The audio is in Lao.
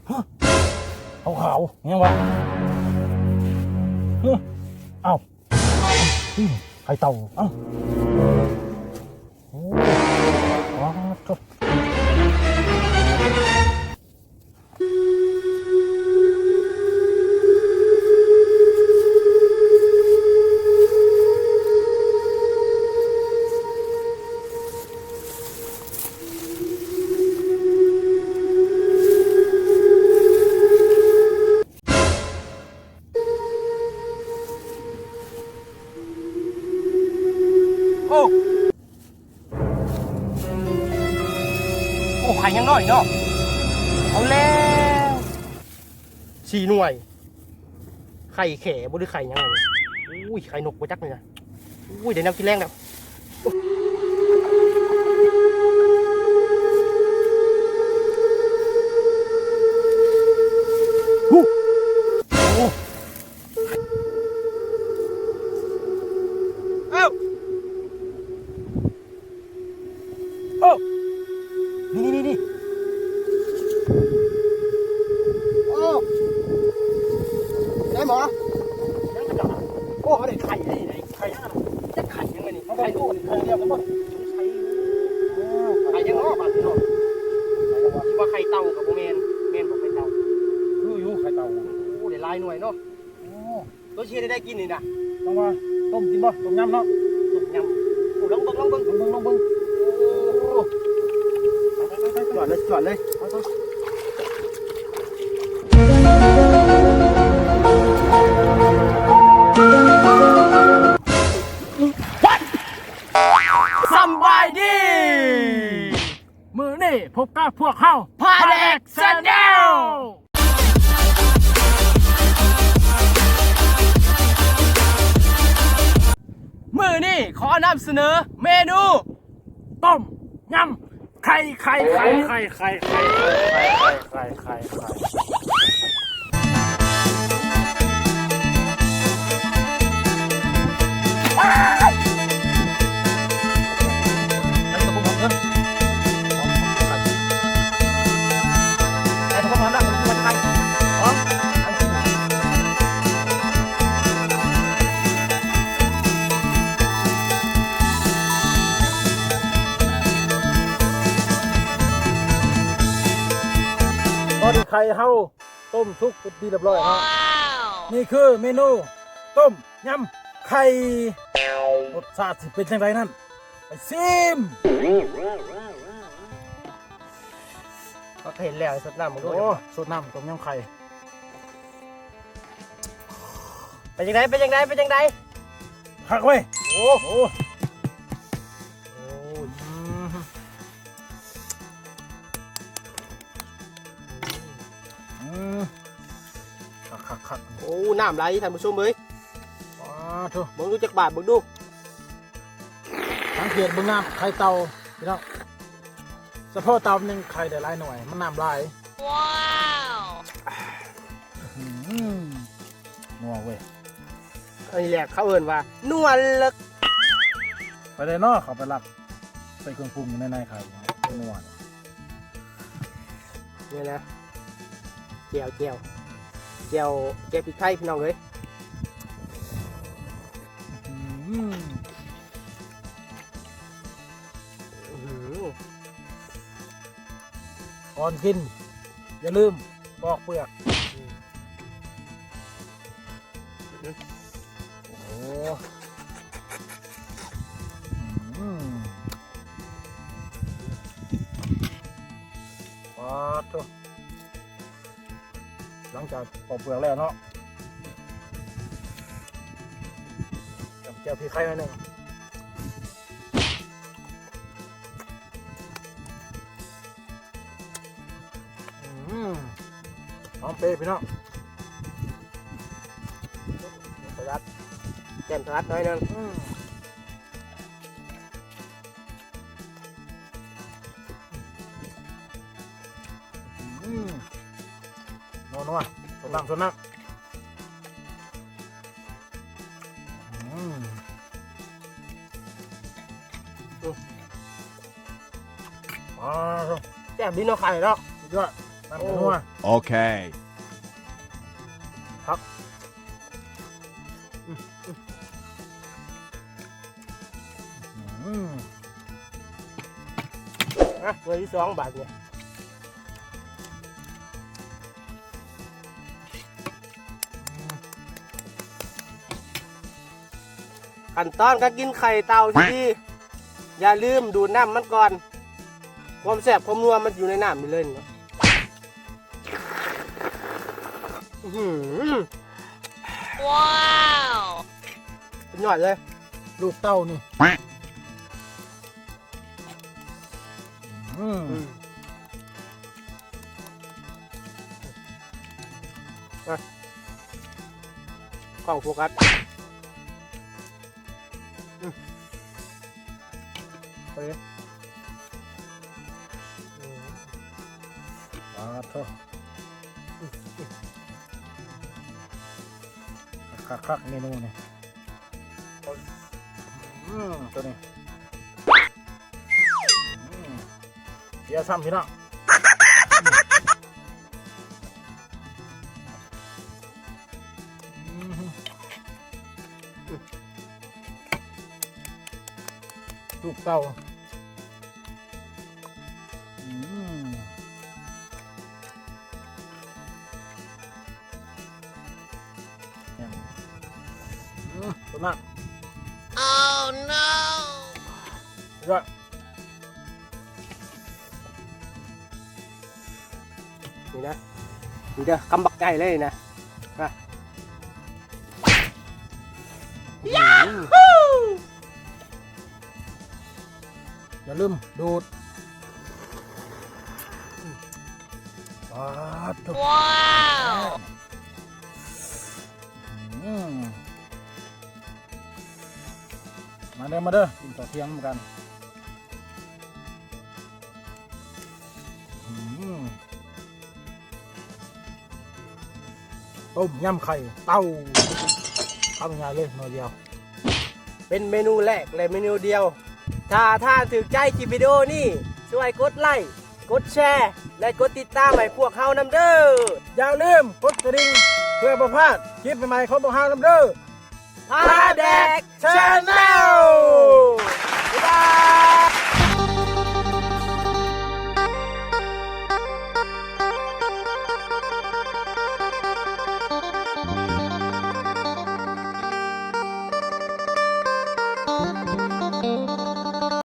ຮະ ຂາວໆ ຫຍັງວະ? ຮະ ອ້າວ ໄຂ່ເຕົ່າ ເອົ້າ ໂອ້ ປາດໂທ້. ໂອ້ ໂອ້ ໄຂ່ຍັງນ້ອຍເນາະ. ເອົາແລ້ວ ສີ່ໜ່ວຍ ໄຂ່ແຂບໍ່ ຫຼືໄຂ່ຫຍັງອັນນີ້? ໂອ້ຍ ໄຂ່ນົກບໍ່ຈັກນີ້ນະ. ໂອ້ຍ ໄດ້ແນວກິນແລງແລ້ວ. ໂອ້ ເອົ້າ ໂອ້ ນີ້ໆໆ ໂອ້ ໄດ້ໝໍ? ໂອ້ ເຮົາໄດ້ໄຂ່ໄດ້ ໄຂ່ຍັງ ຈັກໄຂ່ຫຍັງນີ້ ໄຂ່ລູກນີ້ ໄຂ່ດຽວກັນບໍ່? ໄຂ່ ໄຂ່ຫຍັງເນາະບາດນີ້ເນາະ? ຊິວ່າໄຂ່ເຕົ່າກໍບໍ່ແມ່ນ ແມ່ນບໍ່ໄຂ່ເຕົ່າ? ຄືຢູ່ໄຂ່ເຕົ່າ. ໂອ້ ໄດ້ຫຼາຍໜ່ວຍເນາະ. ໂອ້ ໂຕຊິເຮັດໃຫ້ໄດ້ກິນນີ້ນະ ຕ້ອງວ່າຕົ້ມກິນບໍ່? ຕົ້ມຍຳເນາະ ຕົ້ມຍຳ. ໂອ້ ລອງເບິ່ງ ລອງເບິ່ງ ລອງເບິ່ງ ລອງເບິ່ງ. ໂອ້ ໄປໆໆໆ ຈອດເລີຍ ຈອດເລີຍ ເອົາ ສຳບາຍດີ ມື້ນີ້ພົບກັບພວກເຮົາ ພາແດກ Channel. ມື້ນີ້ຂໍນຳສະເໜີເມນູຕົ້ມຍຳໄຂ່ ໄຂ່ ໄຂ່ ໄຂ່ ໄຂ່. ຕອນນີ້ໄຂ່ເຮົາ ຕົ້ມສຸກເປັນທີ່ຮຽບຮ້ອຍເນາະ. ນີ້ຄືເມນູຕົ້ມຍຳໄຂ່ ລົດຊາດຊິເປັນຈັ່ງໃດນັ້ນ ໄປຊີມ. ກໍເຫັນແລ້ວ ສົດນ້ຳເບິ່ງດູ. ໂອ້ ສົດນ້ຳຕົ້ມຍຳໄຂ່ ເປັນຈັ່ງໃດ ເປັນຈັ່ງໃດ ເປັນຈັ່ງໃດ? ຄັກເວີຍ. ໂອ້ ໂອ້ ໂອ້ຍ ອືມ ອືມ ຄັກໆໆ. ໂອ້ ນ້ຳໄຫຼທ່ານຜູ້ຊົມເອີຍ. ປາດໂທ້ ເບິ່ງດູຈັກບາດ ເບິ່ງດູ. ສັງເກດເບິ່ງນ້ຳໄຂ່ເຕົ່າພີ່ນ້ອງ ສະເພາະເຕົ່າມັນຍັງໄຂ່ໄດ້ຫຼາຍໜ່ວຍ ມັນນ້ຳຫຼາຍ. ວ້າວ ອືມ ນົວເວີຍ. ອັນນີ້ແຫຼະເຂົາເອີ້ນວ່ານົວເລິກ. ໄປໄດ້ເນາະ ເຂົາໄປລັກໃສ່ເຄື່ອງປຸງຢູ່ໃນ ໃນໄຂ່ ນົວ. ນີ້ນະ ແຈ່ວ ແຈ່ວ ແຈ່ວ ແຈ່ວພິກໄທພີ່ນ້ອງເອີຍ. ອືມ ອືມ ກ່ອນກິນຢ່າລືມປອກເປືອກ. ໂອ້ ອືມ ປາດໂທ້ ຫຼັງຈາກປອກເປືອກແລ້ວເນາະ ຈຳແຈ່ວພິກໄທໜ້ອຍໜຶ່ງ. ອືມ ຫອມເປພີ່ນ້ອງ ສະຫຼັດ ແຈ່ມສະຫຼັດໜ້ອຍໜຶ່ງ. ອືມ ອືມ ນົວໆ ສົດນ້ຳ ສົດນ້ຳ. ອືມ ອືມ ອໍ ແຊບດີເນາະ ໄຂ່ເນາະ ສຸດຍອດ. ນ້ຳ ໂອ້ ນົວ ໂອເຄ ຄັກ ອືມ ອືມ ອ່ະ ໜ່ວຍທີສອງບາດນີ້ ຂັ້ນຕອນການກິນໄຂ່ເຕົ່າທີ່ດີ ຢ່າລືມດູດນ້ຳມັນກ່ອນ ຄວາມແຊບຄວາມນົວມັນຢູ່ໃນນ້ຳນີ້ເລີຍເນາະ ອືຫື ວ້າວ ສຸດຍອດເລີຍ ລູກເຕົ່ານີ້ ອືມ ອືມ ອ່ະ ກ້ອງໂຟກັສ ອືມ ເອີ ອືມ ປາດໂທ້ ອືມ ຄັກໆ ເມນູນີ້ ອືມ ໂຕນີ້ ອືມ ເສຍຊ້ຳ ພີ່ນ້ອງ ອືມ ລູກເຕົ່າ ອືມ ອືມ ໂຕນັ້ນ Oh no ຍອດ ນີ້ນະ ນີ້ເດີ ຄຳບັກໃຫຍ່ເລີຍນະ ນະ Yahoo! ຢ່າລືມດູດ ປາດໂທ້ ວ້າວ ອືມ ມາເດີ ມາເດີ ກິນເຂົ້າທ່ຽງນຳກັນ ອືມ ຕົ້ມຍຳໄຂ່ເຕົ່າ ຄຳໃຫຍ່ເລີຍ ໜ່ວຍດຽວ ເປັນເມນູແລກ ແລະ ເມນູດຽວ ຖ້າທ່ານຖືກໃຈຄລິບວິດີໂອນີ້ ຊ່ວຍກົດໄລ້ ກົດແຊ ແລະ ກົດຕິດຕາມໃຫ້ພວກເຮົານຳເດີ ຢ່າລືມກົດກະດິ່ງ ເພື່ອບໍ່ພາດຄລິບໃໝ່ໆ ຂອງພວກເຮົານຳເດີ ພາແດກ Channel